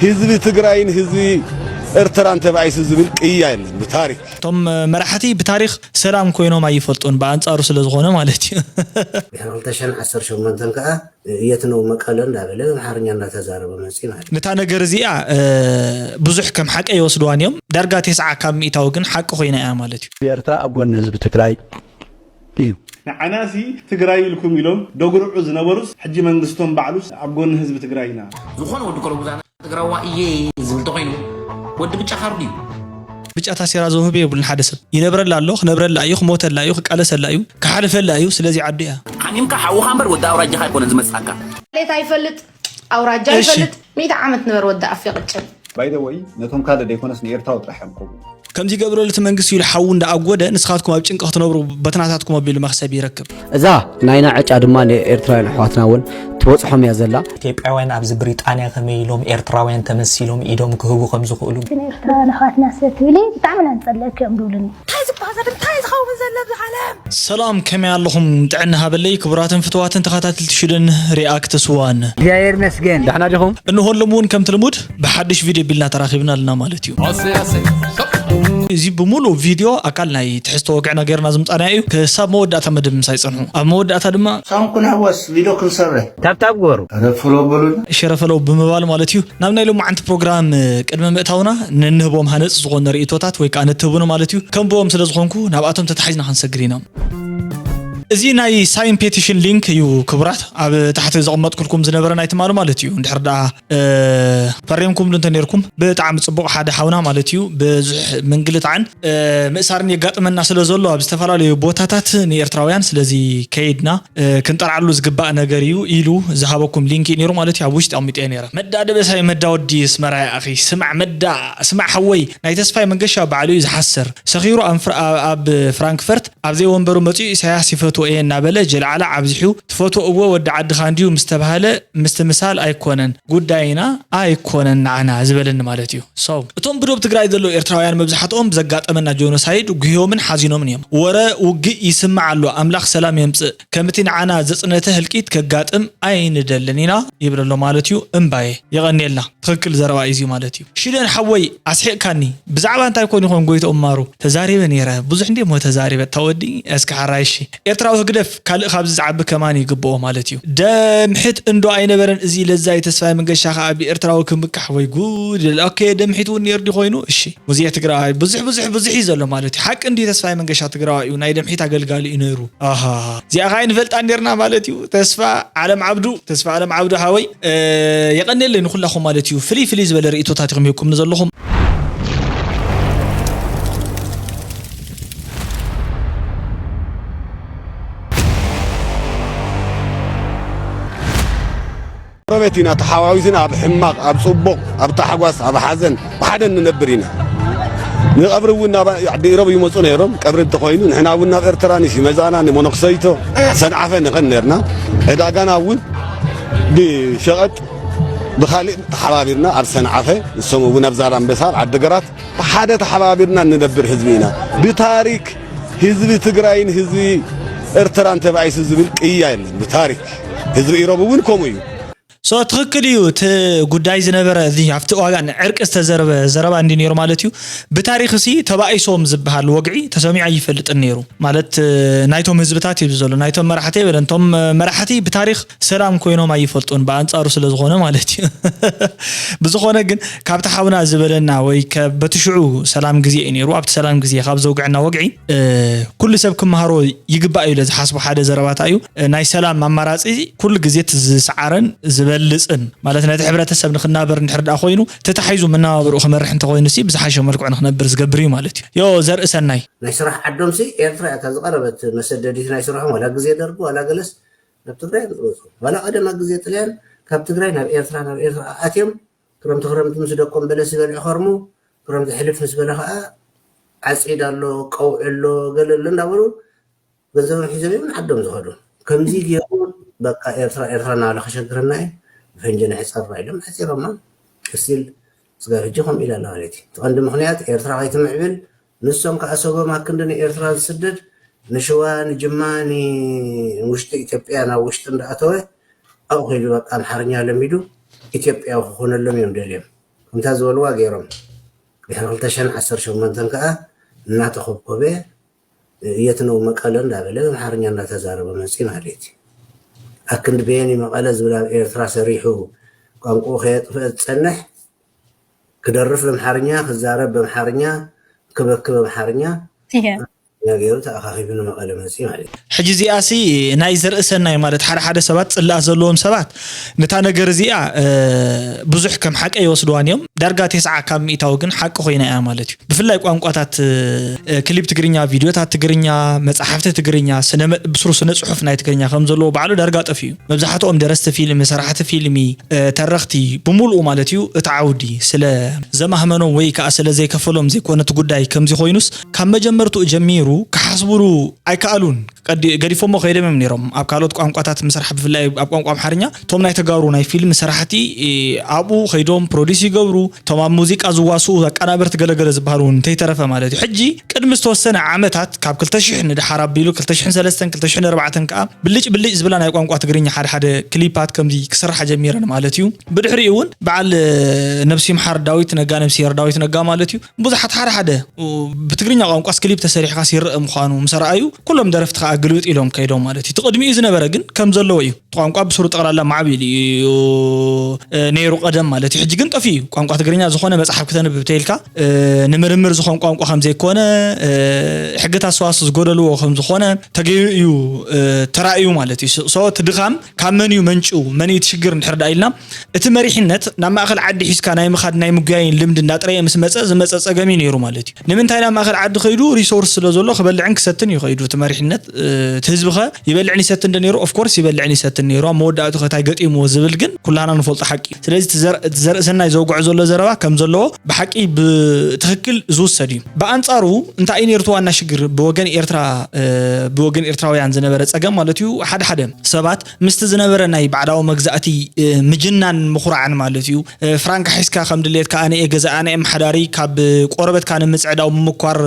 ህዝቢ ትግራይን ህዝቢ ኤርትራን ተባኢሱ ዝብል ቅያ የለን ብታሪክ። እቶም መራሕቲ ብታሪኽ ሰላም ኮይኖም ኣይፈልጡን፣ ብኣንጻሩ ስለ ዝኾነ ማለት እዩ። ድሕሪ ክልተ ሽሕን ዓሰርተ ሸሞንተን ከዓ የት ነው መቀለ እንዳበለ ኣምሓርኛ እንዳተዛረበ መፂ ማለት እዩ። ነታ ነገር እዚኣ ብዙሕ ከም ሓቂ ይወስድዋን እዮም። ዳርጋ ተስዓ ካብ ሚእታዊ ግን ሓቂ ኮይና እያ ማለት እዩ። ኤርትራ ኣብ ጎኒ ህዝቢ ትግራይ እዩ። ንዓናሲ ትግራይ ኢልኩም ኢሎም ደግርዑ ዝነበሩስ ሕጂ መንግስቶም ባዕሉስ ኣብ ጎኒ ህዝቢ ትግራይ ኢና። ዝኾነ ወዲ ኮለጉዛና ትግራዋ እየ ዝብል ተኾይኑ ወዲ ብጫ ካርድ እዩ። ብጫ ታሴራ ዘውህብ የብሉን ሓደ ሰብ። ይነብረላ ኣሎ፣ ክነብረላ እዩ፣ ክሞተላ እዩ፣ ክቃለሰላ እዩ፣ ክሓልፈላ እዩ። ስለዚ ዓዱ እያ። ሓሚምካ ሓውኻ እምበር ወዲ ኣውራጃኻ ኣይኮነን ዝመፅኣካ። ሌት ኣይፈልጥ ኣውራጃ እሺ። ይፈልጥ ሚእቲ ዓመት ንበር ወዲ ኣፍ ይቕጭን። ባይደወይ ነቶም ካልእ ደይኮነስ ንኤርትራ ጥራሕ እዮም ክብሉ ከምዚ ገብረሉ እቲ መንግስቲ ኢሉ ሓዉ እንዳኣጎደ ንስኻትኩም ኣብ ጭንቂ ክትነብሩ በትናታትኩም ኣቢሉ መኽሰብ ይረክብ። እዛ ናይና ዕጫ ድማ ንኤርትራውያን ኣሕዋትና እውን ትበፅሖም እያ ዘላ። ኢትዮጵያውያን ኣብዚ ብሪጣንያ ከመይ ኢሎም ኤርትራውያን ተመሲሎም ኢዶም ክህቡ ከም ዝኽእሉ ንኤርትራውያን ኣሕዋትና ሰትብሊ ብጣዕሚ ኢና ንፀልእክ እዮም ዝብሉኒ። እንታይ ዝበሃል እንታይ ዝኸውን ዘሎ ኣብዚ ዓለም? ሰላም ከመይ ኣለኹም? ጥዕና ሃበለይ ክቡራትን ፍትዋትን ተኸታተልቲ ሽደን ሪኣክትስ ዋን። እግዚኣብሔር ይመስገን። ደሕና ዲኹም? እንሆ ሎም እውን ከምቲ ልሙድ ብሓድሽ ቪድዮ ቢልና ተራኺብና ኣለና ማለት እዩ። እዚ ብምሉእ ቪድዮ ኣካል ናይ ትሕዝቶ ወግዕና ገይርና ዝምፃና እዩ። ክሳብ መወዳእታ መደብ ምሳይ ፀንሑ። ኣብ መወዳእታ ድማ ሳም ኩናወስ ቪድዮ ክንሰርሕ ታብታብ ግበሩ። ረፍሎ በሉና። ሸረፈለው ብምባል ማለት እዩ። ናብ ናይ ሎማዓንቲ ፕሮግራም ቅድሚ ምእታውና ንንህቦም ሃነፅ ዝኾነ ርእቶታት ወይ ከዓ ነትህቡና ማለት እዩ። ከንብቦም ስለ ዝኾንኩ ናብኣቶም ተታሒዝና ክንሰግር ኢና። እዚ ናይ ሳይን ፔቲሽን ሊንክ እዩ ክቡራት፣ ኣብ ታሕቲ ዘቐመጥኩልኩም ዝነበረ ናይ ትማሊ ማለት እዩ። እንድሕር ደኣ ፈሪምኩምሉ እንተ ነርኩም ብጣዕሚ ፅቡቕ። ሓደ ሓውና ማለት እዩ ብዙሕ ምንግልታዕን ምእሳርን የጋጥመና ስለ ዘሎ ኣብ ዝተፈላለዩ ቦታታት ንኤርትራውያን ስለዚ ከይድና ክንጠርዓሉ ዝግባእ ነገር እዩ ኢሉ ዝሃበኩም ሊንክ እዩ ነይሩ ማለት እዩ። ኣብ ውሽጢ ኣሚጠዮ ነይረ። መዳ ደበሳይ መዳ ወዲ ስመራ ኣኺ ስማዕ መዳ ስማዕ ሓወይ ናይ ተስፋይ መንገሻ ባዕሉ እዩ ዝሓስር ሰኺሩ ኣብ ፍራንክፈርት ኣብ ዘይወንበሩ መጺኡ ኢሳያስ ይፈትዎ እየ እናበለ ጀልዓላ ኣብዚሑ ትፈትዎ እወ ወዲ ዓድኻ እንድዩ ምስ ተባህለ ምስትምሳል ኣይኮነን ጉዳይና ኣይኮነን ንዓና ዝበለኒ ማለት እዩ። So እቶም ብዶብ ትግራይ ዘለዉ ኤርትራውያን መብዛሕትኦም ብዘጋጠመና ጆኖሳይድ ጉህዮምን ሓዚኖምን እዮም። ወረ ውግእ ይስማዕ ኣሎ ኣምላኽ ሰላም የምጽእ ከምቲ ንዓና ዘጽነተ ህልቂት ከጋጥም ኣይንደልን ኢና ይብል ኣሎ ማለት እዩ። እምባየ የቐንየልና። ትኽክል ዘረባ እዩ ማለት እዩ። ሽደን ሓወይ ኣስሒቕካኒ። ብዛዕባ እንታይ ኮን ይኾን ጎይትኦም ማሩ ተዛሪበ ነይረ ብዙሕ እንዴ ሞ ተዛሪበ እታ ወዲ እስኪ ሓራይ እሺ። ኤርትራዊ ህግደፍ ካልእ ካብዚ ዝዓቢ ከማን ይግብኦ ማለት እዩ። ደምሒት እንዶ ኣይነበረን እዚ ለዛይ ተስፋይ መንገሻ ከኣ ብኤርትራዊ ክምካሕ ወይ ጉድ። ኦኬ ደምሒት እውን ነይሩ ዲ ኮይኑ እሺ። ሙዚየ ትግራዋይ ብዙሕ ብዙሕ ብዙሕ እዩ ዘሎ ማለት እዩ። ሓቂ እንዲ ተስፋይ መንገሻ ትግራዋይ እዩ ናይ ደምሒት ኣገልጋሊ እዩ ነይሩ። ኣሃ እዚኣ ከኣ ኣይንፈልጣን ነርና ማለት እዩ። ተስፋ ዓለም ዓብዱ ተስፋ ዓለም ዓብዱ ሓወይ የቐንየለይ ንኹላኹም ማለት እዩ። ፍልይ ፍልይ ዝበለ ርእቶታት ኢኹም ሂብኩም ዘለኹም። ጎረቤት ኢና ተሓዋዊስና ኣብ ሕማቕ ኣብ ጽቡቕ ኣብ ታሕጓስ ኣብ ሓዘን ብሓደ ንነብር ኢና። ንቐብሪ እውን ናብ ዓዲ ኢሮብ ይመፁ ነይሮም። ቀብሪ እንተኾይኑ ንሕና እውን ናብ ኤርትራ ንሽመዛና ንመነኩሰይቶ ሰንዓፈ ንኸን ነርና። ዕዳጋና እውን ብሸቐጥ ብኻሊእ ተሓባቢርና ኣብ ሰንዓፈ ንሶም እውን ኣብ ዛላምበሳ ኣብ ዓዲግራት ብሓደ ተሓባቢርና ንነብር ህዝቢ ኢና። ብታሪክ ህዝቢ ትግራይን ህዝቢ ኤርትራን ተባኢሱ ዝብል ቅያ የለን። ብታሪክ ህዝቢ ኢሮብ እውን ከምኡ እዩ። So ትኽክል እዩ እቲ ጉዳይ ዝነበረ እዚ ኣብቲ ዋጋ ዕርቂ ዝተዘረበ ዘረባ እንዲ ነይሩ ማለት እዩ። ብታሪኽ ሲ ተባኢሶም ዝበሃል ወግዒ ተሰሚዑ ኣይፈልጥን ነይሩ ማለት ናይቶም ህዝብታት እዩ ዘሎ ናይቶም መራሕቲ ኣይበለን እቶም መራሕቲ ብታሪኽ ሰላም ኮይኖም ኣይፈልጡን ብኣንጻሩ ስለ ዝኾነ ማለት እዩ። ብዝኾነ ግን ካብቲ ሓውና ዝበለና ወይ በቲ ሽዑ ሰላም ግዜ እዩ ነይሩ ኣብቲ ሰላም ግዜ ካብ ዘውግዐና ወግዒ ኩሉ ሰብ ክመሃሮ ይግባእ እዩ ኢለ ዝሓስቦ ሓደ ዘረባታ እዩ። ናይ ሰላም ኣማራፂ ኩሉ ግዜ እቲ ዝሰዓረን ዝበልፅን ማለት ነቲ ሕብረተሰብ ንክናበር እንድሕር ደኣ ኮይኑ ተታሒዙ መነባብርኡ ክመርሕ እንተኮይኑ ሲ ብዝሓሸ መልክዑ ንክነብር ዝገብር እዩ ማለት እዩ። ዮ ዘርኢ ሰናይ። ናይ ስራሕ ዓዶም ሲ ኤርትራ እያ እታ ዝቐረበት መሰደዲት ናይ ስርሖም ዋላ ግዜ ደርጊ ዋላ ገለስ ናብ ትግራይ ምፅመፁ ዋላ ቀደማ ግዜ ጥልያን ካብ ትግራይ ናብ ኤርትራ ናብ ኤርትራ ኣትዮም ክረምቲ ክረምቲ ምስ ደቆም በለስ ዝበልዑ ከርሙ ክረምቲ ሕልፍ ምስ በለ ከዓ ዓፂድ ኣሎ ቀውዒ ኣሎ ገለ ኣሎ እንዳበሉ ገንዘቦም ሒዞም እዮም ንዓዶም ዝኸዱ። ከምዚ ገይሩ በቃ ኤርትራ ኤርትራ እናበለ ከሸግረና እዩ ብፈንጂ ንሕፀራ ኢሎም ሓፂሮማ። እስቲል ስጋብ ሕጂ ከምኡ ኢላ ኣላ ማለት እዩ። እቲ ቀንዲ ምኽንያት ኤርትራ ከይትምዕብል ንሶም ከዓ ሰቦም ኣክንዲ ንኤርትራ ዝስደድ ንሽዋ ንጅማ ንውሽጢ ኢትዮጵያ ናብ ውሽጢ እንዳኣተወ ኣብኡ ከይዱ በቃ ኣምሓርኛ ለሚዱ ኢትዮጵያዊ ክኾነሎም እዮም ደልዮም። ከምታ ዝበልዋ ገይሮም። ድሕሪ ክልተ ሽሕን ዓሰርተ ሸሞንተን ከዓ እናተኾብኮበ፣ የት ነው መቀለ እንዳበለ ብኣምሓርኛ እናተዛረበ መፂ ማለት እዩ። ኣክንዲ ቤኒ መቐለ ዝብል ኣብ ኤርትራ ሰሪሑ ቋንቋኡ ከየጥፍእ ዝፀንሕ፣ ክደርፍ ብኣምሓርኛ፣ ክዛረብ ብኣምሓርኛ፣ ክበኪ ብኣምሓርኛ እየ ገይሩ ተኣኻኺቡ ንመቐለ መፂ ማለት እዩ። ሕጂ እዚኣሲ ናይ ዘርእሰናይ ማለት ሓደ ሓደ ሰባት ፅላእ ዘለዎም ሰባት ነታ ነገር እዚኣ ብዙሕ ከም ሓቂ ይወስድዋን እዮም። ዳርጋ ተስዓ ካብ ሚእታዊ ግን ሓቂ ኮይና እያ ማለት እዩ። ብፍላይ ቋንቋታት ክሊፕ ትግርኛ፣ ቪድዮታት ትግርኛ፣ መፅሓፍቲ ትግርኛ፣ ብስሩ ስነ ፅሑፍ ናይ ትግርኛ ከም ዘለዎ ባዕሉ ዳርጋ ጠፊኡ። መብዛሕትኦም ደረስቲ ፊልሚ፣ ሰራሕቲ ፊልሚ፣ ተረኽቲ ብምሉኡ ማለት እዩ እቲ ዓውዲ ስለ ዘማህመኖም ወይ ከዓ ስለ ዘይከፈሎም ዘይኮነ እቲ ጉዳይ ከምዚ ኮይኑስ ካብ መጀመርትኡ ጀሚሩ ክሓስብሉ ኣይከኣሉን። ገዲፎሞ ከይዶም እዮም ነይሮም ኣብ ካልኦት ቋንቋታት ምስራሕ፣ ብፍላይ ኣብ ቋንቋ ኣምሓርኛ እቶም ናይ ተጋሩ ናይ ፊልም ሰራሕቲ ኣብኡ ከይዶም ፕሮዲስ ይገብሩ። እቶም ኣብ ሙዚቃ ዝዋስኡ ኣቀናበርቲ ገለገለ ዝበሃሉ እውን እንተይተረፈ ማለት እዩ። ሕጂ ቅድሚ ዝተወሰነ ዓመታት ካብ ክልተ ሽሕ ንድሓር ኣቢሉ ክልተ ሽሕን ሰለስተን ክልተ ሽሕን ኣርባዕተን ከዓ ብልጭ ብልጭ ዝብላ ናይ ቋንቋ ትግርኛ ሓደ ሓደ ክሊፓት ከምዚ ክስርሓ ጀሚረን ማለት እዩ። ብድሕሪኡ እውን በዓል ነብሲ ምሓር ዳዊት ነጋ፣ ነብስሄር ዳዊት ነጋ ማለት እዩ፣ ብዙሓት ሓደ ሓደ ብትግርኛ ቋንቋ ክሊፕ ተሰሪሕካስ ይረአ ምዃኑ ምስ ረኣዩ ኩሎም ደረፍቲ ከዓ ግልብጥ ኢሎም ከይዶም ማለት እዩ። እቲ ቅድሚኡ ዝነበረ ግን ከም ዘለዎ እዩ። እቲ ቋንቋ ብስሩ ጠቕላላ ማዕቢሉ እዩ ነይሩ ቀደም ማለት እዩ። ሕጂ ግን ጠፊኡ እዩ። ቋንቋ ትግርኛ ዝኾነ መፅሓፍ ክተንብብ ተይልካ ንምርምር ዝኾን ቋንቋ ከም ዘይኮነ፣ ሕግታት ሰዋስው ዝጎደልዎ ከም ዝኾነ ተገይሩ እዩ ተራእዩ ማለት እዩ። So እቲ ድኻም ካብ መን እዩ መንጭው፣ መን እዩ እቲ ሽግር እንድሕር ደኣ ኢልና፣ እቲ መሪሕነት ናብ ማእኸል ዓዲ ሒዝካ ናይ ምኻድ ናይ ምጉያይን ልምዲ እንዳጥረየ ምስ መፀ ዝመፀ ፀገም እዩ ነይሩ ማለት እዩ። ንምንታይ ናብ ማእኸል ዓዲ ከይዱ? ሪሶርስ ስለ ዘሎ ክበልዕን ክሰትን እዩ ከይዱ። እቲ መሪሕነት እቲ ህዝቢ ኸ ይበልዕን ይሰትን ዶ ነይሩ? ኦፍኮርስ ይበልዕን ይሰትን ነይሩ። ኣብ መወዳእቱ ከ እንታይ ገጢምዎ ዝብል ግን ኩላህና ንፈልጦ ሓቂ እዩ። ስለዚ እቲ ዘርእሰናይ ዘውግዖ ዘሎ ዘረባ ከም ዘለዎ ብሓቂ ብትኽክል ዝውሰድ እዩ። ብኣንፃሩ እንታይ እዩ ነይሩ እቲ ዋና ሽግር ብወገን ኤርትራ፣ ብወገን ኤርትራውያን ዝነበረ ፀገም ማለት እዩ። ሓደ ሓደ ሰባት ምስቲ ዝነበረ ናይ ባዕዳዊ መግዛእቲ ምጅናን ምኹራዕን ማለት እዩ። ፍራንካ ሒዝካ ከም ድሌትካ ኣነ እየ ገዛኢ ኣነ እየ ኣመሓዳሪ ካብ ቆርበትካ ንምፅዕዳው ምምኳር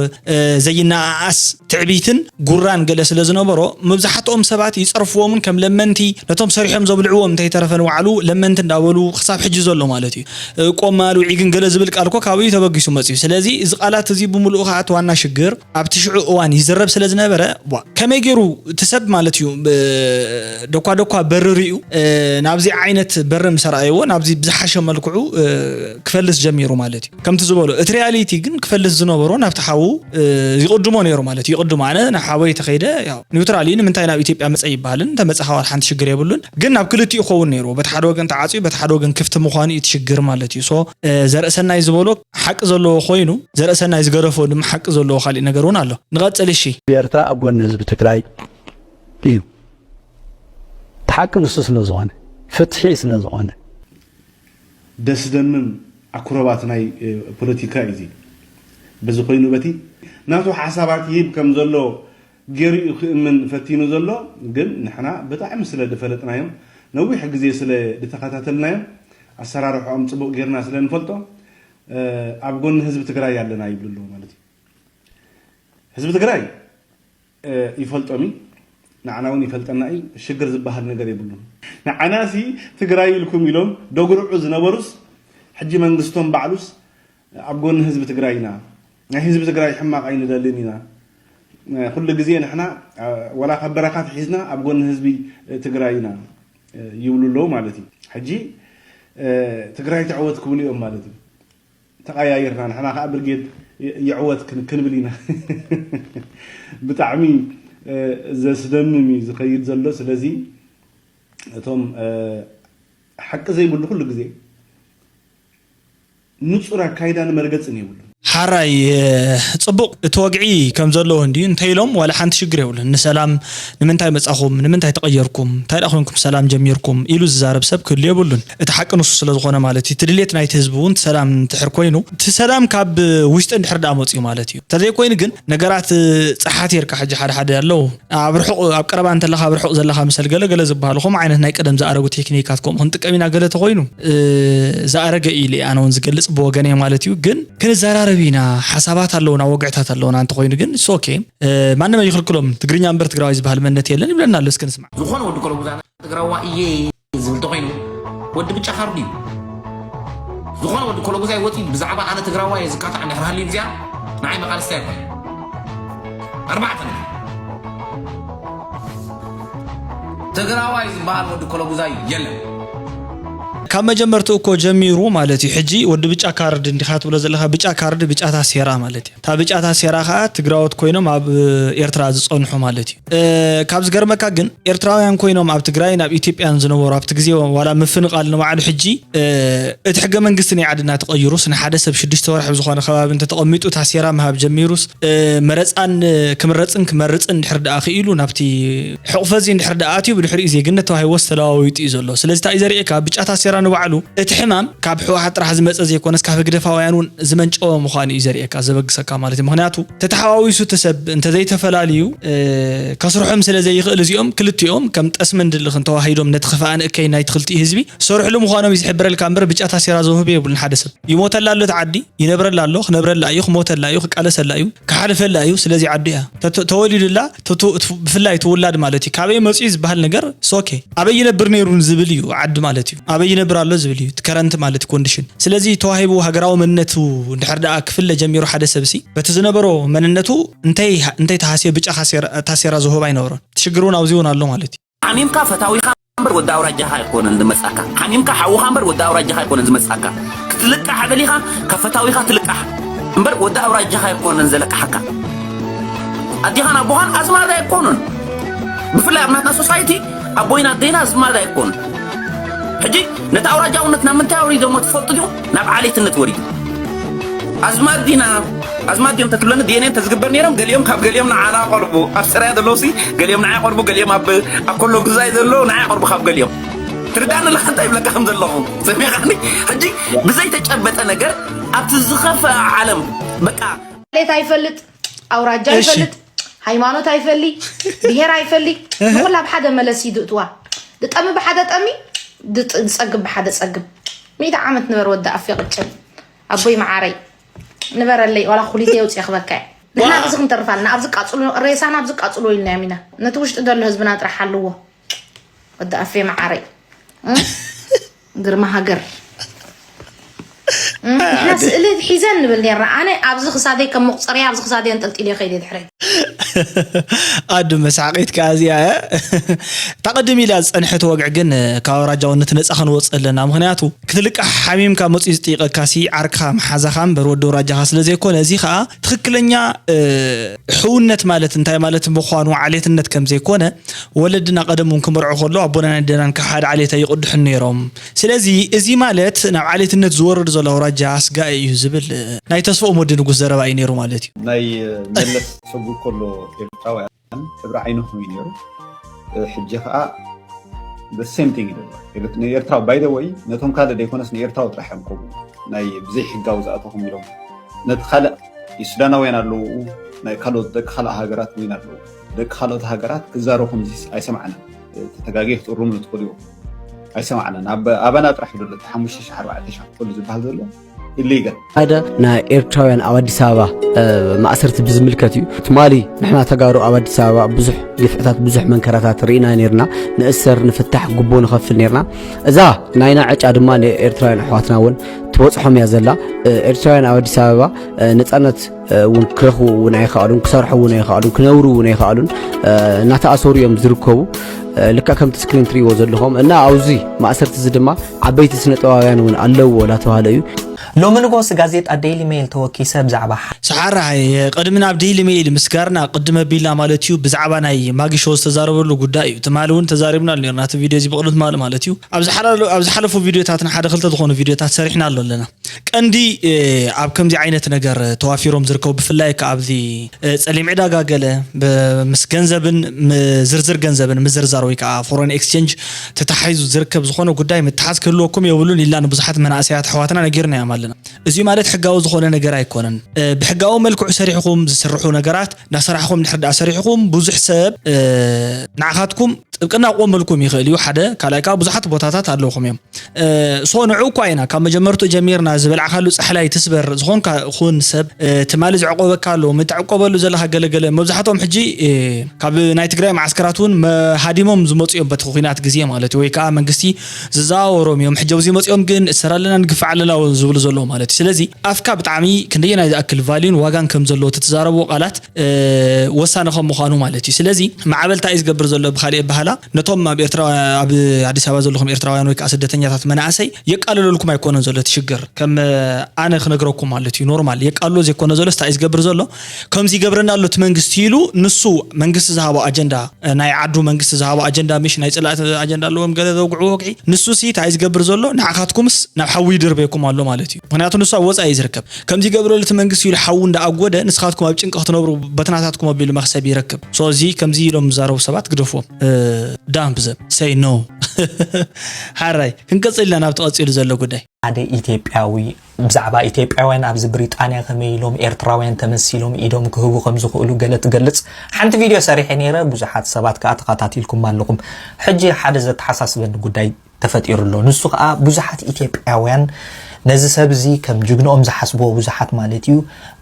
ዘይነኣኣስ ትዕቢትን ጉራን ገለ ስለ ዝነበሮ መብዛሕትኦም ሰባት ይፀርፍዎምን ከም ለመንቲ ነቶም ሰሪሖም ዘብልዕዎም እንተይተረፈ ንባዕሉ ለመንቲ እንዳበሉ ክሳብ ሕጂ ዘሎ ማለት እዩ። ቆማል ውዒግን ገለ ዝብል ቃል እኮ ካበዩ ተበጊሱ መፅዩ። ስለዚ እዚ ቃላት እዚ ብምሉኡ ከዓ እቲ ዋና ሽግር ኣብቲ ሽዑ እዋን ይዝረብ ስለ ዝነበረ ቧ ከመይ ገይሩ እቲ ሰብ ማለት እዩ ብ- ደኳ ደኳ በሪ ሪኡ ናብዚ ዓይነት በሪ ምስ ኣርኣይዎ ናብዚ ብዝሓሸ መልክዑ ክፈልስ ጀሚሩ ማለት እዩ። ከምቲ ዝበሎ እቲ ሪያሊቲ ግን ክፈልስ ዝነበሮ ናብቲ ሓዉ ይቕድሞ ነይሩ ማለት እዩ። ይቕድሞ ኣነ ናብ ሓወይ ተኸይደ ያው ኒውትራሊ ንምንታይ ናብ ኢትዮጵያ ምፀ ይበሃልን እንተመፀኻ ዋላ ሓንቲ ሽግር የብሉን። ግን ናብ ክልቲኡ ክኸውን ነይሩ በቲ ሓደ ወገን ተዓፅዩ በቲ ሓደ ወገን ክፍቲ ምዃኑ እዩ እቲ ሽግር ማለት እዩ። ሶ ዘርእሰናይ ዝበሎ ሓቂ ዘለዎ ኮይኑ ዘርእሰናይ ዝገደፎ ድማ ሓቂ ዘለዎ ካሊእ ነገር እውን ኣሎ። ንቐፅል እሺ። ኤርትራ ኣብ ጎኒ ህዝቢ ትግራይ እዩ። እቲ ሓቂ ንሱ ስለ ዝኾነ፣ ፍትሒ ስለ ዝኾነ። ደስ ደምም ኣኩረባት ናይ ፖለቲካ እዩ እዚ። በዚ ኮይኑ በቲ ናቱ ሓሳባት ይህብ ከም ዘሎ ገይሩ እዩ ክእምን ፈቲኑ ዘሎ። ግን ንሕና ብጣዕሚ ስለ ዝፈለጥናዮም፣ ነዊሕ ግዜ ስለ ዝተኸታተልናዮም፣ ኣሰራርሖኦም ፅቡቕ ገይርና ስለ ንፈልጦ ኣብ ጎኒ ህዝቢ ትግራይ ኣለና ይብሉ ኣለዉ ማለት እዩ። ህዝቢ ትግራይ ይፈልጦም እዩ፣ ንዓና እውን ይፈልጠና እዩ። ሽግር ዝበሃል ነገር የብሉን። ንዓና ሲ ትግራይ ኢልኩም ኢሎም ደጉርዑ ዝነበሩስ ሕጂ መንግስቶም ባዕሉስ ኣብ ጎኒ ህዝቢ ትግራይ ኢና፣ ናይ ህዝቢ ትግራይ ሕማቕ ኣይንደልን ኢና፣ ኩሉ ግዜ ንሕና ወላ ካብ በረኻ ትሒዝና ኣብ ጎኒ ህዝቢ ትግራይ ኢና ይብሉ ኣለዉ ማለት እዩ። ሕጂ ትግራይ ትዕወት ክብሉ እዮም ማለት እዩ። ተቐያይርና ንሕና ከዓ ብርጌድ ይዕወት ክንብል ኢና። ብጣዕሚ ዘስደምም እዩ ዝኸይድ ዘሎ። ስለዚ እቶም ሓቂ ዘይብሉ ኩሉ ግዜ ንፁር ኣካይዳን መርገፅን የብሉን። ሓራይ ፅቡቕ እቲ ወግዒ ከም ዘለዎ እንድዩ እንተኢሎም ዋላ ሓንቲ ሽግር የብሉን። ንሰላም ንምንታይ መፃኹም ንምንታይ ተቐየርኩም እንታይ ደኣ ኮይንኩም ሰላም ጀሚርኩም ኢሉ ዝዛረብ ሰብ ክህሉ የብሉን። እቲ ሓቂ ንሱ ስለ ዝኾነ ማለት እዩ። እቲ ድሌት ናይቲ ህዝቢ እውን እቲ ሰላም እንድሕር ኮይኑ እቲ ሰላም ካብ ውሽጢ እንድሕር ደኣ መፅኡ ማለት እዩ። እንተዘይኮይኑ ግን ነገራት ፀሓት የርካ ሕጂ ሓደ ሓደ ኣለዉ ኣብ ርሑቕ ኣብ ቀረባ እንተለኻ ኣብ ርሑቕ ዘለኻ ምሰል ገለ ገለ ዝበሃሉ ከምኡ ዓይነት ናይ ቀደም ዝኣረጉ ቴክኒካት ከምኡ ክንጥቀም ኢና ገለ ተኾይኑ ዝኣረገ እዩ ኢለ ኣነ እውን ዝገልፅ ብወገነይ ማለት እዩ። ግን ክንዘራረብ ኢና ሓሳባት ኣለውና ወግዕታት ኣለውና እንተኾይኑ ግን ሶኬ ማንም ኣይኽልክሎም ትግርኛ እምበር ትግራዋይ ዝበሃል መንነት የለን ይብለና ኣሎ እስኪ ንስማዕ። ዝኾነ ወዲ ኮለጉዛና ትግራዋ እየ ዝብል ተኾይኑ ወዲ ብጫ ካርዱ እዩ። ዝኾነ ወዲ ኮለጉዛይ ወፂ ብዛዕባ ኣነ ትግራዋይ ዝካታዕ እንድሕር ሃልዩ እዚኣ ንዓይ መቃልስታ ይኮን ኣርባዕተ ትግራዋይ ዝበሃል ወዲ ኮለጉዛይ የለን። ካብ መጀመርትኡ እኮ ጀሚሩ ማለት እዩ። ሕጂ ወዲ ብጫ ካርድ እንዲኻ ትብሎ ዘለኻ ብጫ ካርድ ብጫ ታሴራ ማለት እዩ። እታ ብጫ ታሴራ ከዓ ትግራዎት ኮይኖም ኣብ ኤርትራ ዝፀንሑ ማለት እዩ። ካብ ዝገርመካ ግን ኤርትራውያን ኮይኖም ኣብ ትግራይን ኣብ ኢትዮጵያን ዝነበሩ ኣብቲ ግዜ ዋላ ምፍንቓል ንባዕሉ ሕጂ እቲ ሕገ መንግስቲ ናይ ዓድና ተቐይሩስ ንሓደ ሰብ ሽዱሽተ ወርሒ ብዝኾነ ከባቢ እንተተቐሚጡ ታሴራ ምሃብ ጀሚሩስ መረፃን ክምረፅን ክመርፅን እንድሕር ደኣ ክኢሉ ናብቲ ሕቑፈ እዚ እንድሕር ደኣ ኣትዩ ብድሕሪኡ ዜግነት ተዋሂቦስ ተለዋዊጡ እዩ ዘሎ። ስለዚ እንታይ እዩ ዘርእየካ? ብጫ ታሴራ ንባዕሉ እቲ ሕማም ካብ ህወሓት ጥራሕ ዝመፀ ዘይኮነስ ካብ ህግደፋውያን እውን ዝመንጨወ ምዃኑ እዩ ዘርእየካ፣ ዘበግሰካ ማለት እዩ። ምክንያቱ ተተሓዋዊሱ እቲ ሰብ እንተዘይተፈላልዩ ከስርሖም ስለ ዘይኽእል እዚኦም ክልቲኦም ከም ጠስምን ድልኽን ተዋሂዶም ነቲ ክፋእን እከይ ናይቲ ክልቲኡ ህዝቢ ዝሰርሕሉ ምዃኖም እዩ ዝሕብረልካ እምበር ብጫ ታሴራ ዘውህብ የብሉን። ሓደ ሰብ ይሞተላ ኣሎ እቲ ዓዲ፣ ይነብረላ ኣሎ፣ ክነብረላ እዩ፣ ክሞተላ እዩ፣ ክቃለሰላ እዩ፣ ክሓልፈላ እዩ። ስለዚ ዓዱ እያ ተወሊዱላ ብፍላይ እቲ ውላድ ማለት እዩ። ካበይ መፅኡ ዝበሃል ነገር ሶኬ ኣበይ ይነብር ነይሩ ዝብል እዩ ዓዲ ማለት እዩ። ኣበይ ይነብር ኣሎ ዝብል እዩ ከረንት ማለት ኮንዲሽን። ስለዚ ተዋሂቡ ሃገራዊ መንነቱ እንድሕር ደኣ ክፍለ ጀሚሩ ሓደ ሰብ ሲ በቲ ዝነበሮ መንነቱ እንተይ ተሃስዮ ብጫ ታሴራ ዝህብ ኣይነበሮን። እቲ ሽግር እውን ኣብዚ እውን ኣሎ ማለት እዩ። ሓሚምካ ፈታዊኻ እምበር ወዲ ኣውራጃኻ ኣይኮነን ዝመጻካ። ሓሚምካ ሓውኻ እምበር ወዲ ኣውራጃኻ ኣይኮነን ዝመጻካ። ክትልቃሕ ደሊኻ ካብ ፈታዊኻ ትልቃሕ እምበር ወዲ ኣውራጃኻ ኣይኮነን ዘለቅሓካ። ኣዴኻን ኣቦኻን ኣዝማድ ኣይኮኑን። ብፍላይ ኣብ ናትና ሶሳይቲ ኣቦይን ኣደይን ኣዝማድ ኣይኮኑን። ሕጂ ነቲ ኣውራጃውነት ናብ ምንታይ ኣውሪዶሞ ትፈልጡ ዲኹም? ናብ ዓሌትነት ወሪዱ። ኣዝማድ ዲና ኣዝማድ ድዮም ተትብለኒ ዲኤንኤ እንተዝግበር ነይሮም ገሊኦም ካብ ገሊኦም ንዓና ቆልቡ ኣብ ሰራያ ዘለውሲ ገሊኦም ንዓይ ቆልቡ ገሊኦም ኣብ ኣብ ኮሎ ግዛይ ዘለዉ ንዓይ ቆልቡ ካብ ገሊኦም ትርዳኒ ኣለካ እንታይ ይብለካ ከም ዘለኹ ሰሚዕካኒ ሕጂ ብዘይተጨበጠ ነገር ኣብቲ ዝኸፈአ ዓለም በቃ ሌት ኣይፈልጥ ኣውራጃ ይፈልጥ ሃይማኖት ኣይፈሊ ብሄር ኣይፈሊ ንኩላ ኣብ ሓደ መለሲ ይድእትዋ ድጠሚ ብሓደ ጠሚ ድፀግብ ብሓደ ፀግብ ሚእቲ ዓመት ንበር ወዲ ኣፌ ቅጭን ኣቦይ መዓረይ ንበረለይ ዋላ ኩሊተይ ኣውፅየ ክበካ እየ ንሕና ኣብዚ ክንተርፍ ኣለና ኣብዚ ቃፅሉ ሬሳና ኣብዚ ቃፅሉ ኢልናዮም ኢና ነቲ ውሽጢ ዘሎ ህዝብና ጥራሕ ሓልዎ ወዲ ኣፌ መዓረይ ግርማ ሃገር ንሕና ስእሊ ሒዘን ንብል ነርና ኣነ ኣብዚ ክሳደይ ከም መቁፀርያ ኣብዚ ክሳደይ ኣንጠልጢለ ከይደ ድሕረይ ኣዱ መስሓቂት ከኣ እዚኣ እያ እታ ቅድም ኢላ ዝጸንሐት ወግዒ ግን ካብ ኣውራጃውነት ነጻ ክንወጽእ ኣለና ምኽንያቱ ክትልቃሕ ሓሚምካ መጺኡ ዝጥይቀካ ሲ ዓርክኻ መሓዛኻ እምበር ወዲ ኣውራጃኻ ስለ ዘይኮነ እዚ ከኣ ትኽክለኛ ሕውነት ማለት እንታይ ማለት ምዃኑ ዓሌትነት ከም ዘይኮነ ወለድና ቀደም እውን ክምርዑ ከሎ ኣቦናን ኣደናን ካብ ሓደ ዓሌት ኣይቕድሑን ነይሮም ስለዚ እዚ ማለት ናብ ዓሌትነት ዝወርድ ዘሎ ኣውራጃ ኣስጋኢ እዩ ዝብል ናይ ተስፍኦም ወዲ ንጉስ ዘረባ እዩ ነይሩ ማለት እዩ። ናይ መለስ ሰጉ ከሎ ኤርትራውያን ሕብሪ ዓይንኹም እዩ ነይሩ። ሕጂ ከዓ the same thing ይደሎ ንኤርትራዊ by the way ነቶም ካልእ ዘይኮነስ ንኤርትራዊ ጥራሕ እዮም ከምኡ ናይ ብዘይ ሕጋዊ ዝኣተኹም ኢሎም ነቲ ካልእ ሱዳናውያን ኣለዉ ናይ ካልኦት ደቂ ካልእ ሃገራት እውን ኣለዉ ደቂ ካልኦት ሃገራት ክዛረቡ ከምዚ ኣይሰማዕናን ተተጋግየ ክትእርሙኒ ትኽእሉ ኢኹም ኣይሰማዕናን ኣባና ጥራሕ እዩ ዘሎ እቲ ሓሙሽተ ሺሕ ኣርባዕተ ሺሕ ክፈሉ ዝበሃል ዘሎ illegal ሓደ ናይ ኤርትራውያን ኣብ ኣዲስ ኣበባ ማእሰርቲ ብዝምልከት እዩ ትማሊ ንሕና ተጋሩ ኣብ ኣዲስ ኣበባ ብዙሕ ግፍዕታት ብዙሕ መንከራታት ርኢና ነርና ንእሰር ንፍታሕ ጉቦ ንኸፍል ነርና እዛ ናይና ዕጫ ድማ ንኤርትራውያን ኣሕዋትና እውን ትበፅሖም እያ ዘላ ኤርትራውያን ኣብ ኣዲስ ኣበባ ነፃነት እውን ክረኽቡ እውን ኣይኸኣሉን ክሰርሑ እውን ኣይኸኣሉን ክነብሩ እውን ኣይኸኣሉን እናተኣሰሩ እዮም ዝርከቡ ልካ ከምቲ ስክሪን ትሪእዎ ዘለኹም እና ኣብዚ ማእሰርቲ እዚ ድማ ዓበይቲ ስነጠባውያን እውን ኣለውዎ እናተባህለ እዩ ሎሚ ንጎስ ጋዜጣ ዴይሊ ሜይል ተወኪሰ ብዛዕባ ሰሓራይ ቅድሚ ናብ ዴይሊ ሜይል ምስጋርና ቅድም ኣቢልና ማለት እዩ ብዛዕባ ናይ ማጊሾ ዝተዛረበሉ ጉዳይ እዩ ትማሊ እውን ተዛሪብናሉ ነርና እቲ ቪድዮ እዚ ብቕድሚ ትማሊ ማለት እዩ ኣብ ዝሓለፉ ቪድዮታት ንሓደ ክልተ ዝኾኑ ቪድዮታት ሰሪሕናሉ ኣለና ቀንዲ ኣብ ከምዚ ዓይነት ነገር ተዋፊሮም ዝርከቡ ብፍላይ ከ ኣብዚ ጸሊም ዕዳጋ ገለ ምስ ገንዘብን ዝርዝር ገንዘብን ምዝርዛር ወይ ከዓ foreign exchange ተታሒዙ ዝርከብ ዝኾነ ጉዳይ ምትሓዝ ክህልወኩም የብሉን ኢልና ንብዙሓት መናእሰያት ኣሕዋትና ነጊርናዮም ኣለና። እዚ ማለት ሕጋዊ ዝኾነ ነገር ኣይኮነን። ብሕጋዊ መልክዑ ሰሪሕኹም ዝስርሑ ነገራት እናሰራሕኹም ድሕር ዳኣ ሰሪሕኹም ብዙሕ ሰብ ንዓኻትኩም ጥብቅና ክቆመልኩም ይኽእል እዩ። ሓደ ካልኣይ ከዓ ብዙሓት ቦታታት ኣለውኹም እዮም። ሶ ንዑ እኳ ኢና ካብ መጀመርቱ ጀሚርና ዝበልዕካሉ ፃሕላይ ትስበር ዝኾንካ ኹን ሰብ ትማሊ ዝዕቆበካ ኣሎ ምትዕቆበሉ ዘለካ ገለገለ መብዛሕትኦም ሕጂ ካብ ናይ ትግራይ ማዓስከራት እውን መሃዲሞም ዝመፁ እዮም በቲ ኩናት ግዜ ማለት እዩ። ወይ ከዓ መንግስቲ ዝዘዋወሮም እዮም። ሕጂ ኣብዚ መፂኦም ግን እሰር ኣለና ንግፋዕ ኣለና እውን ዝብሉ ዘለዉ ማለት እዩ። ስለዚ ኣፍካ ብጣዕሚ ክንደየናይ ዝኣክል ቫልዩን ዋጋን ከም ዘለዎ ትትዛረብዎ ቃላት ወሳኒ ከም ምዃኑ ማለት እዩ። ስለዚ ማዕበል እንታይ እዩ ዝገብር ዘሎ ብካሊእ ኣበሃላ ነቶም ኣብ ኤርትራ ኣብ ኣዲስ ኣበባ ዘለኹም ኤርትራውያን ወይ ከዓ ስደተኛታት መናእሰይ የቃልለልኩም ኣይኮነን ዘሎ እቲ ሽግር ከም ኣነ ክነግረኩም ማለት እዩ። ኖርማል የቃልሎ ዘይኮነ ዘሎ እንታይ እዩ ዝገብር ዘሎ ከምዚ ይገብረና ኣሎ እቲ መንግስቲ ኢሉ ንሱ መንግስቲ ዝሃቦ ኣጀንዳ ናይ ዓዱ መንግስቲ ዝሃቦ ኣጀንዳ ምሽ ናይ ፅላእቲ ኣጀንዳ ኣለዎም ገለ ዘውግዕዎ ወግዒ ንሱ ሲ እንታይ እዩ ዝገብር ዘሎ ንዓኻትኩምስ ናብ ሓዊ ይድርበኩም ኣሎ ማለት እዩ። ምክንያቱ ንሱ ኣብ ወፃኢ እዩ ዝርከብ። ከምዚ ይገብረሉ እቲ መንግስቲ ኢሉ ሓዊ እንዳኣጎደ ንስኻትኩም ኣብ ጭንቂ ክትነብሩ በትናታትኩም ኣቢሉ መክሰብ ይረክብ። ሶ እዚ ከምዚ ኢሎም ዝዛረቡ ሰባት ግደፍዎም። ዳምፕ ዘብ ሰይ ኖ ሓራይ ክንቀፅል ኢና ናብቲ ቀፂሉ ዘሎ ጉዳይ። ሓደ ኢትዮጵያዊ ብዛዕባ ኢትዮጵያውያን ኣብዚ ብሪጣንያ ከመይ ኢሎም ኤርትራውያን ተመሲሎም ኢዶም ክህቡ ከም ዝኽእሉ ገለ ትገልጽ ሓንቲ ቪድዮ ሰሪሐ ነይረ። ብዙሓት ሰባት ከኣ ተኸታቲልኩም ኣለኹም። ሕጂ ሓደ ዘተሓሳስበኒ ጉዳይ ተፈጢሩ ኣሎ። ንሱ ከኣ ብዙሓት ኢትዮጵያውያን ነዚ ሰብ እዚ ከም ጅግንኦም ዝሓስብዎ ብዙሓት ማለት እዩ።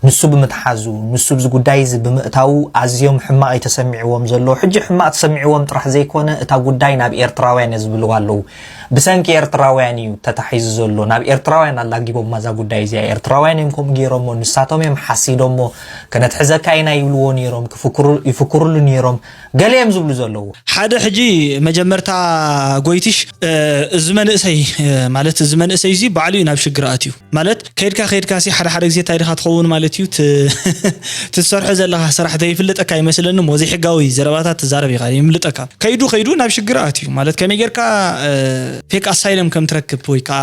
ንሱ ብምትሓዙ፣ ንሱ ኣብዚ ጉዳይ እዚ ብምእታዉ ኣዝዮም ሕማቕ እዩ ተሰሚዕዎም ዘሎ። ሕጂ ሕማቕ ተሰሚዕዎም ጥራሕ ዘይኮነ እታ ጉዳይ ናብ ኤርትራውያን እየ ዝብልዋ ኣለዉ። ብሰንኪ ኤርትራውያን እዩ ተታሒዙ ዘሎ። ናብ ኤርትራውያን ኣላጊቦማ እዛ ጉዳይ እዚኣ። ኤርትራውያን እዮም ከምኡ ገይሮሞ፣ ንሳቶም እዮም ሓሲዶሞ። ከነትሕዘካ ኢና ይብልዎ ነይሮም፣ ክፍክሩ- ይፍክሩሉ ነይሮም። ገለ እዮም ዝብሉ ዘለዉ። ሓደ ሕጂ መጀመርታ ጎይትሽ እዚ መንእሰይ ማለት እዚ መንእሰይ እዚ ባዕሉ እዩ ናብ ሽግር ኣትዩ። ማለት ከይድካ ከይድካ ሲ ሓደ ሓደ ግዜ እንታይ ድኻ ትኸውን ማለት እዩ። ትሰርሖ ዘለኻ ስራሕ ዘይፍልጠካ ይመስለኒ እሞ ዘይሕጋዊ ዘረባታት ትዛረብ ኢኻ ይምልጠካ። ከይዱ ከይዱ ናብ ሽግር ኣትዩ ማለት ከመይ ጌርካ ፌክ ኣሳይለም ከም ትረክብ ወይ ከዓ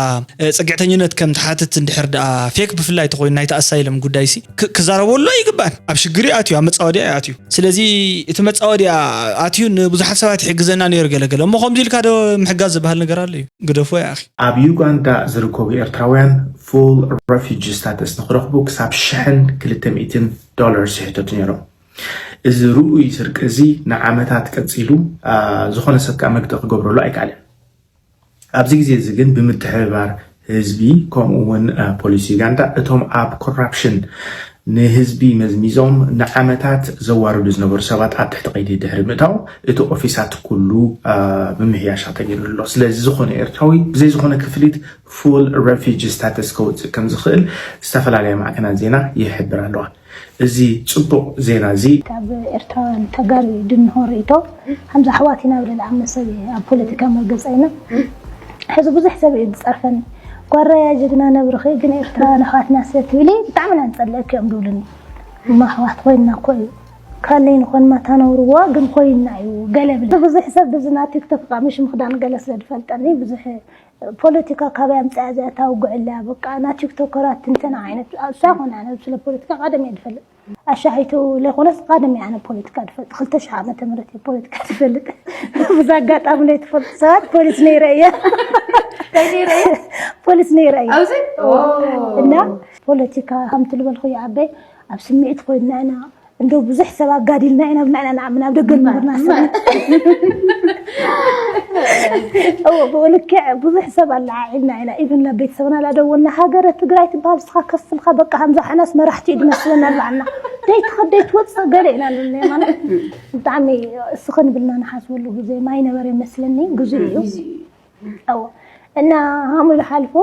ፅግዕተኝነት ከም ትሓትት እንድሕር ደኣ ፌክ ብፍላይ ተኮይኑ ናይቲ ኣሳይለም ጉዳይ ሲ ክዛረበሉ ኣይግባን። ኣብ ሽግር ኣትዩ ኣብ መፃወድያ ኣትዩ። ስለዚ እቲ መፃወድያ ኣትዩ ንብዙሓት ሰባት ይሕግዘና ነይሩ ገለገለ እሞ ከምዚ ኢልካ ዶ ምሕጋዝ ዝበሃል ነገር ኣሎ እዩ ግደፎ ይኣኺ። ኣብ ዩጋንዳ ዝርከቡ ኤርትራውያን ፉል ረፊጂ ስታተስ ንክረኽቡ ክሳብ ሽሕን ክልተ ሚእትን ዶላርስ ይሕተቱ ነይሮም። እዚ ርኡይ ስርቂ እዚ ንዓመታት ቀጺሉ ዝኾነ ሰብ ከኣ መግዲ ክገብረሉ ኣይከኣለን። ኣብዚ ግዜ እዚ ግን ብምትሕብባር ህዝቢ ከምኡ እውን ፖሊስ ዩጋንዳ እቶም ኣብ ኮራፕሽን ንህዝቢ መዝሚዞም ንዓመታት ዘዋርዱ ዝነበሩ ሰባት ኣብ ትሕቲ ቀይዲ ድሕሪ ምእታው እቲ ኦፊሳት ኩሉ ምምሕያሻ ተገይሩ ኣሎ። ስለዚ ዝኾነ ኤርትራዊ ብዘይ ዝኾነ ክፍሊት ፉል ረፊጂ ስታተስ ከውፅእ ከም ዝኽእል ዝተፈላለያ ማዕከናት ዜና ይሕብር ኣለዋ። እዚ ፅቡቕ ዜና እዚ ካብ ኤርትራውያን ተጋሩ ድንሆ ርእይቶ ከምዚ ኣሕዋት ኢና ብለ ዝኣመሰል ኣብ ፖለቲካ መርገፂ ኣይና ሕዚ ብዙሕ ሰብ እዩ ዝፀርፈኒ ጓራያ ጀግና ነብርኺ ግን ኤርትራውያን ኣሕዋትና ስለ ትብሊ ብጣዕሚ ኢና ንፀልእኪ እዮም ዝብሉኒ እሞ ኣሕዋት ኮይንና እኮ እዩ ካለይ ንኾንማ ታነብርዎ ግን ኮይንና እዩ ገለ ብለ ብዙሕ ሰብ ብዚ ና ቲክቶክ ቃምሽ ምኽዳን ገለ ስለ ዝፈልጠኒ ብዙሕ ፖለቲካ ካበይ ኣምፅኣ እዚኣ ታውግዕ ኣለያ በቃ ና ቲክቶከራት ትንተና ዓይነት እሳ ኮነ ኣነ ስለ ፖለቲካ ቀደም እየ ዝፈልጥ ኣሻሒቱ ለይኮነስ ቀደም እየ ኣነ ፖለቲካ ዝፈልጥ ክልተ ሽሕ ዓመተ ምህረት እየ ፖለቲካ ዝፈልጥ ብዛ ኣጋጣሚ ለይትፈልጡ ሰባት ፖሊስ ነይረ እየ ፖሊስ ነይረ እየ እና ፖለቲካ ከምቲ ዝበልኩ ይዓበይ ኣብ ስምዒት ኮይንና ኢና እንዶ ብዙሕ ሰብ ኣጋዲልና ኢና ብናዕና ንኣምን ኣብ ደገ ንብርና ሰብ እዎ ብኡ ልክዕ ብዙሕ ሰብ ኣለዓዒልና ኢና ኢቭን ናብ ቤተሰብና ላደወልና ሃገረ ትግራይ ትበሃል ስኻ ከስልካ በቃ ሃምዛ ሓናስ መራሕቲ እዩ ዝመስለና ኣልባዕና ደይትኸድ ደይትወፅእ ገለ ኢና ንብልና ማለት ብጣዕሚ እስኺ ንብልና ንሓስበሉ ግዜ ማይ ነበረ ይመስለኒ ግዜ እዩ እዎ እና ሃሙ ይሓልፎ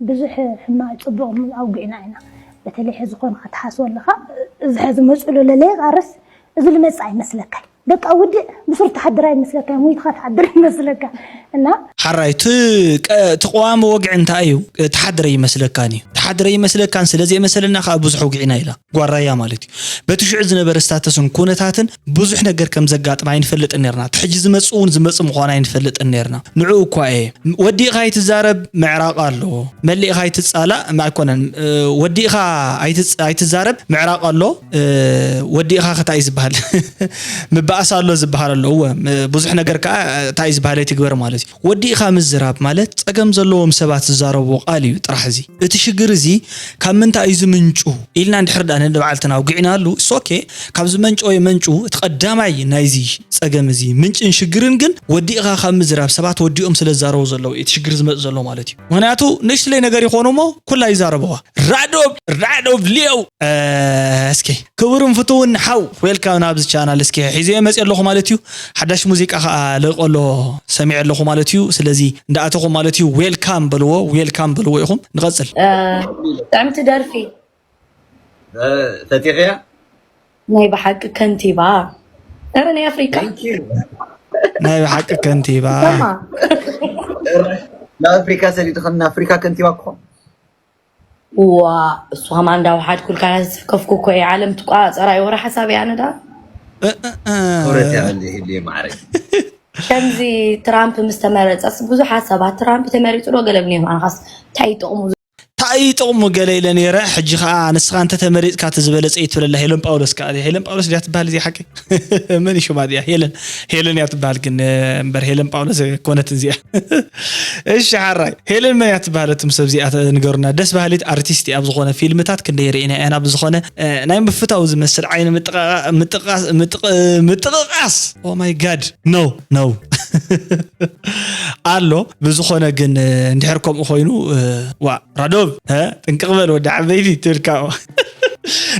ብዙሕ ሕማቕ ፅቡቕ ኣውጊዕና ኢና በተለይ ሕዚ ኮንካ ትሓስቦ ኣለኻ እዚ ሕዚ መፅኡ ለለየ ቃርስ እዚ ልመፅእ ኣይመስለካይ በቃ ውድእ ብሱር ትሓድር ኣይመስለካ ሞይትኻ ትሓድር ይመስለካ እና ሓራይ እቲ ቀዋሚ ወግዒ እንታይ እዩ ትሓድረ ይመስለካን እዩ ትሓድረ ይመስለካን ስለ ዘይመሰለና ከዓ ብዙሕ ውግዒና ኢላ ጓራያ ማለት እዩ በቲ ሽዑ ዝነበረ ስታተስን ኩነታትን ብዙሕ ነገር ከም ዘጋጥም ኣይንፈልጥን ነርና። እቲ ሕጂ ዝመጽእ እውን ዝመጽእ ምዃኑ ኣይንፈልጥን ነርና። ንዕኡ እኳ እየ፣ ወዲእኻ ኣይትዛረብ ምዕራቕ ኣለዎ፣ መሊእኻ ኣይትጻላእ ኣይኮነን፣ ወዲእኻ ኣይትዛረብ ምዕራቕ ኣሎ፣ ወዲእኻ ከ ታይ እዩ ዝበሃል? ምበኣስ ኣሎ ዝበሃል ኣሎ። እወ፣ ብዙሕ ነገር ከኣ ታይ እዩ ዝበሃል ኣይትግበር ማለት እዩ። ወዲእኻ ምዝራብ ማለት ጸገም ዘለዎም ሰባት ዝዛረብዎ ቃል እዩ ጥራሕ እዚ። እቲ ሽግር እዚ ካብ ምንታይ እዩ ዝምንጩ ኢልና እንድሕር ደኣ ነንባዕልትና ኣውጊዕናሉ፣ it's okay። ካብ ዝመንጨወ መንጩ እቲ ቀዳማይ ናይዚ ጸገም እዚ ምንጭን ሽግርን ግን ወዲእኻ ካብ ምዝራብ ሰባት ወዲኦም ስለ ዝዛረቡ ዘለዉ እዩ እቲ ሽግር ዝመጽእ ዘሎ ማለት እዩ። ምኽንያቱ ንእሽትለይ ነገር ይኾኑ እሞ ኩላ ይዛረብዋ። ራዶብ ራዶብ ሊዮው እስኪ ክቡርን ፍትውን ሓው ዌልካም ናብዚ ቻናል። እስኪ ሒዘ መፅእ ኣለኹ ማለት እዩ። ሓዳሽ ሙዚቃ ከዓ ለቆ ኣሎ ሰሚዐ ኣለኹ ማለት እዩ። ስለዚ እንዳኣተኹም ማለት እዩ ዌልካም በልዎ፣ ዌልካም በልዎ ኢኹም። ንቐፅል። ጥዕምቲ ደርፊ ፈቲኽያ ናይ ብሓቂ ከንቲባ ረ ናይ ኣፍሪካ ናይ ብሓቂ ከንቲባ ሰማ ናብ ኣፍሪካ ሰሊጥኽን ኣፍሪካ ከንቲባ ክኾን ዋ እሱ ከማ እንዳውሓድኩልካ ናተሰከፍኩ እኮ እየ ዓለም ትቋፀራ እዩ ወረ ሓሳብ እያ ነዳ ክብረት ያበል ህል ማዕረግ ከምዚ ትራምፕ ምስ ተመረፀስ ብዙሓት ሰባት ትራምፕ ተመሪፁ ዶ ገለብ ኒዮም ኣንኻስ እንታይ ይጠቕሙ እንታይ ጥቕሙ ገለ ኢለ ነይረ። ሕጂ ከዓ ንስኻ እንተ ተመሪፅካ እቲ ዝበለፀ እዩ ትብለላ ሄለን ጳውሎስ ከዓ ሄለን ጳውሎስ ድያ ትበሃል እዚኣ ሓቂ? መን እዩ ሽማ እዚኣ? ሄለን ሄለን እያ ትበሃል ግን እምበር ሄለን ጳውሎስ ኮነት እዚኣ። እሺ ሓራይ ሄለን መን እያ ትበሃል? እቱም ሰብ እዚኣ ንገሩና። ደስ በሃሊት ኣርቲስት እያ። ኣብ ዝኾነ ፊልምታት ክንደይ ርኢና ኢና። ብዝኾነ ናይ ምፍታው ዝመስል ዓይኒ ምጥቕቓስ ኦ ማይ ጋድ ኖ ኖ ኣሎ። ብዝኾነ ግን እንድሕር ከምኡ ኮይኑ ዋ ራዶብ ጥንቅቕ በል ወዲ ዓበይቲ ትብል ካብኡ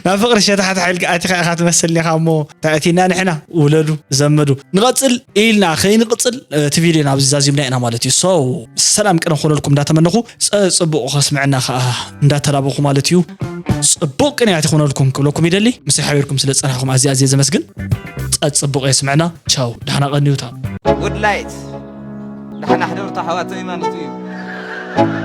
ናብ ፍቕሪ ሸታሕታሕ ኢልካ ኣቲኻ ኢኻ ትመስል ዲኻ እሞ ተኣቲና ንሕና ውለዱ ዘመዱ ንቐፅል ኢልና ከይንቕፅል እቲ ቪድዮ ናብዚ ዛዚምና ኢና ማለት እዩ። ሶ ሰላም ቅነ ክኾነልኩም እንዳተመነኹ ፀፅቡቕ ከስምዐና ከዓ እንዳተላበኹ ማለት እዩ። ፅቡቕ ቅንያት ይኾነልኩም ክብለኩም ይደሊ። ምስይ ሓቢርኩም ስለ ፀናሕኩም ኣዝየ ኣዝየ ዘመስግን። ፀፅቡቕ የስምዐና። ቻው ደሓና ቀንዩታ። ውድላይት ደሓና ሕደሩ ኣሕዋተይ ማለት እዩ።